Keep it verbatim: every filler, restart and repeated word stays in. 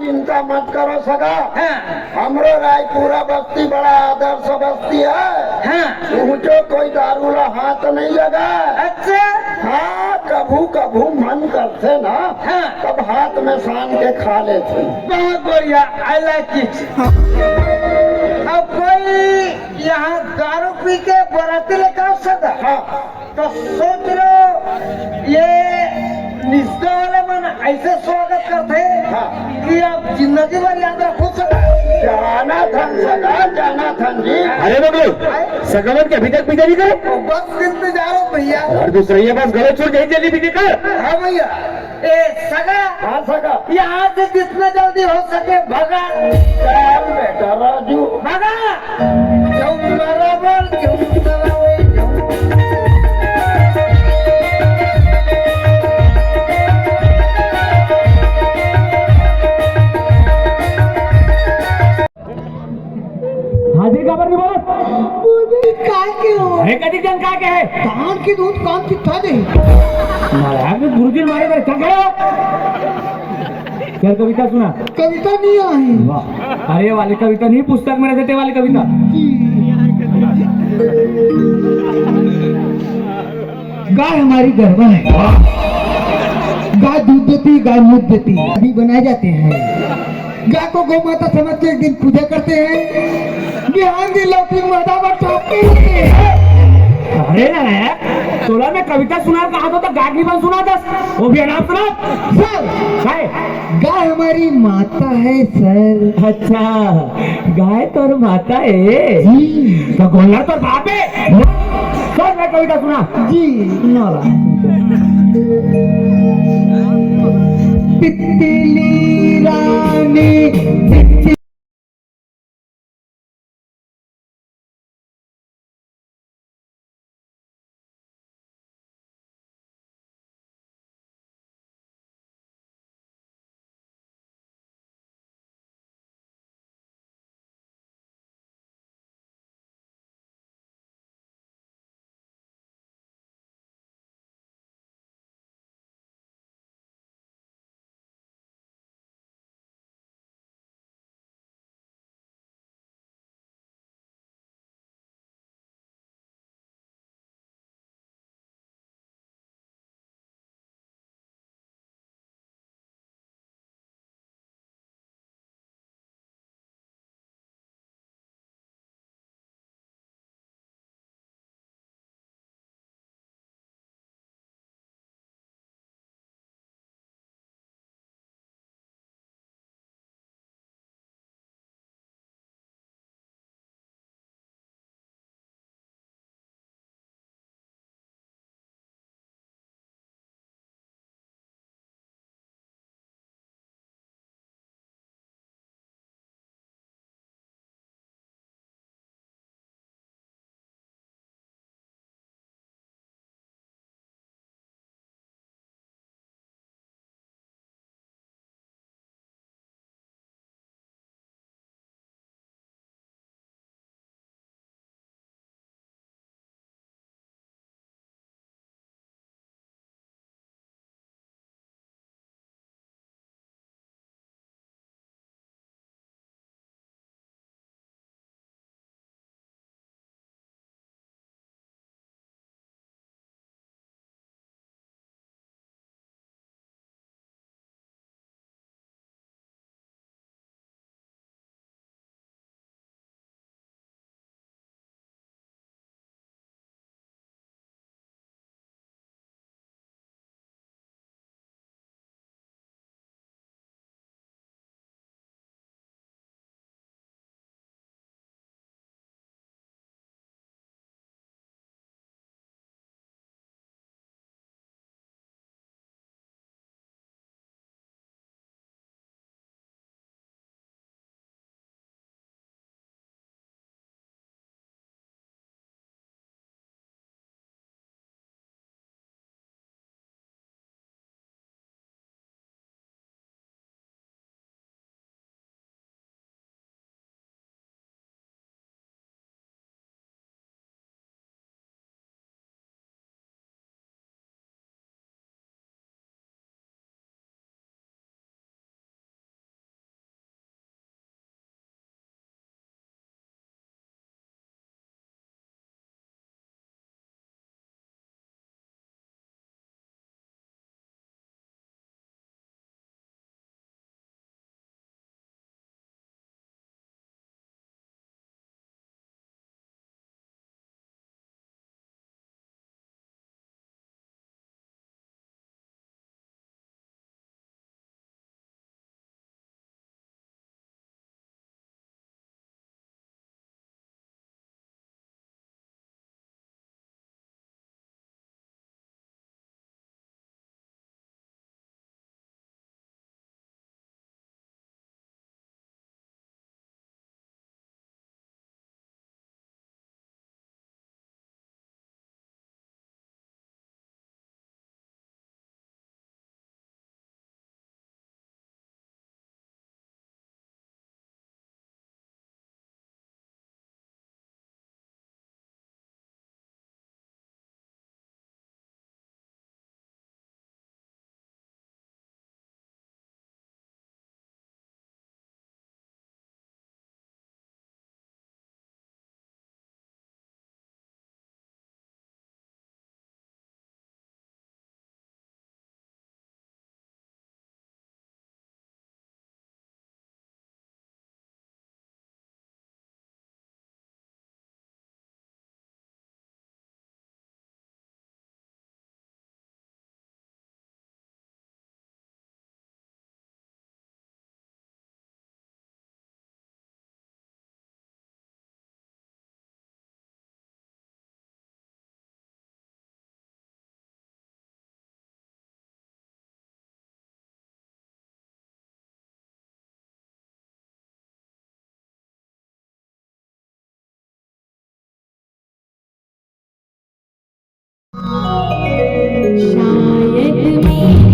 चिंता मत करो सगा। हाँ। हमरो रायपुरा बस्ती बड़ा आदर्श बस्ती है। हाँ। उहचो कोई दारू ला हाथ नहीं लगा। अच्छा। हाँ, कभू कभू मन करथे ना, हाँ। तब हाथ में सान के खा लेथे। बहुत बढ़िया, I like it। अब कोई यहाँ दारू पी के बराती लेकर सगा। हाँ। तो सोच लो, ये निष्ठा वाले मन ऐसे स्वागत करते हैं हाँ। कि आप जिंदगी भर याद रखो सर। जाना धन सदा, जाना धन जी। अरे बबलू, सगा मन के अभी तक विदा नहीं करे? बस इंतजार हो भैया। और दूसरा ये बस गलत छूट गई, जल्दी विदा कर। हाँ भैया। ए सगा, हाँ सगा। यहाँ से जितना जल्दी हो सके भगा। चल बेटा राजू। भगा। जाऊँ बराबर, जाऊँ बराबर, जाऊँ। हाजिर काबर नहीं बोलत? बोले, काय के हो? अरे, कतिक जन काय के है? कान के दूध कान कितना दे? महाराज ने गुरुजी मारे थे, चल खड़े हो। चल, कविता सुना। कविता नहीं आई। वाह। अरे, वाली कविता नहीं, पुस्तक में रहते वाली कविता। जी। गाय हमारी गरबा है। वाह। गाय दूध देती, गाय मूत देती, अभी बनाए जाते हैं। गाय को गौ माता समझ के एक दिन पूजा करते हैं, बिहान दिन लौकी माता पर चढ़ाते हैं। अरे ना, तोला मैं कविता सुना कहा तो, तो गाय की बात सुना दस, वो भी अनाप सुना। सर, गाय। गाय हमारी माता है सर। अच्छा, गाय तोर माता है। जी। तो गोल्लर तोर बाप है। सर, मैं कविता सुना। जी। नौला। तितली रानी, तितली में